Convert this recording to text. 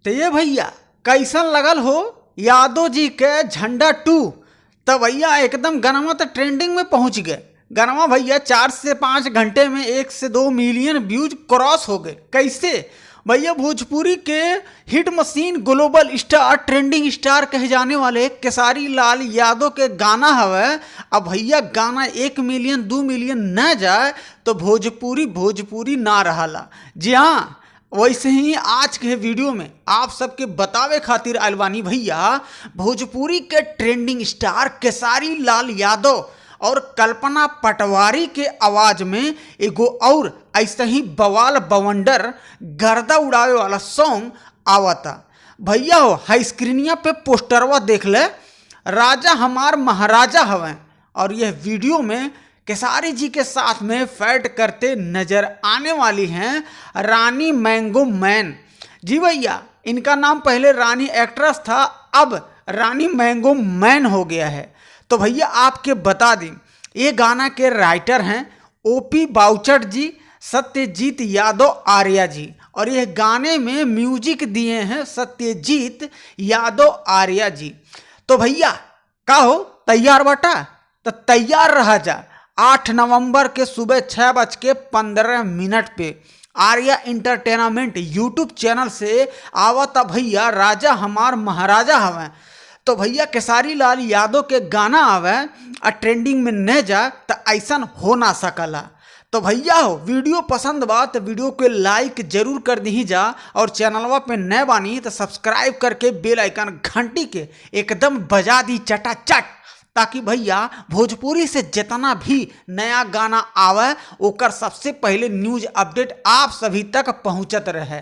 तो ये भैया कैसन लगल हो यादव जी के झंडा टू। तो भैया एकदम गनमा तो ट्रेंडिंग में पहुंच गए। गनमा भैया 4 से 5 घंटे में 1 से 2 मिलियन व्यूज क्रॉस हो गए। कैसे भैया? भोजपुरी के hit machine, global star, trending star कहे जाने वाले खेसारी लाल यादव के गाना हवे। अब भैया गाना 1 मिलियन, 2 मिलियन न जाए तो भोजपुरी भोजपुरी ना रहला। जी हाँ, वैसे ही आज के वीडियो में आप सबके बतावे खातिर आइल बानी भैया, भोजपुरी के ट्रेंडिंग स्टार खेसारी लाल यादव और कल्पना पटवारी के आवाज में एगो और ऐसे ही बवाल, बवंडर, गर्दा उड़ावे वाला सॉन्ग आवता। भैया हो, हाई स्क्रीनिया पे पोस्टरवा देख ले, राजा हमार महाराजा हवें। और यह वीडियो में खेसारी जी के साथ में फाइट करते नजर आने वाली हैं रानी मैंगो मैन। जी भैया, इनका नाम पहले रानी एक्ट्रेस था, अब रानी मैंगो मैन हो गया है। तो भैया, आपके बता दें, ये गाना के राइटर हैं ओपी बाउचट जी, सत्यजीत यादव आर्या जी और यह गाने में म्यूजिक दिए हैं सत्यजीत यादव आर्या जी। तो भैया, का हो, तैयार बाटा? तो तैयार रहा जा। 8 नवंबर के सुबह 6:15 पे आर्या इंटरटेनमेंट यूट्यूब चैनल से आवता भैया राजा हमार महाराजा हवें। तो भैया, खेसारी लाल यादव के गाना आवे आ ट्रेंडिंग में न जा तो ऐसा हो ना सकला। तो भैया हो, वीडियो पसंद बा तो वीडियो के लाइक जरूर कर दी जा और चैनलवा पे नए बानी तो सब्सक्राइब करके बेल आइकन घंटी के एकदम बजा दी चटाचट, ताकि भैया भोजपुरी से जितना भी नया गाना आवे, ओकर सबसे पहले न्यूज अपडेट आप सभी तक पहुंचत रहे।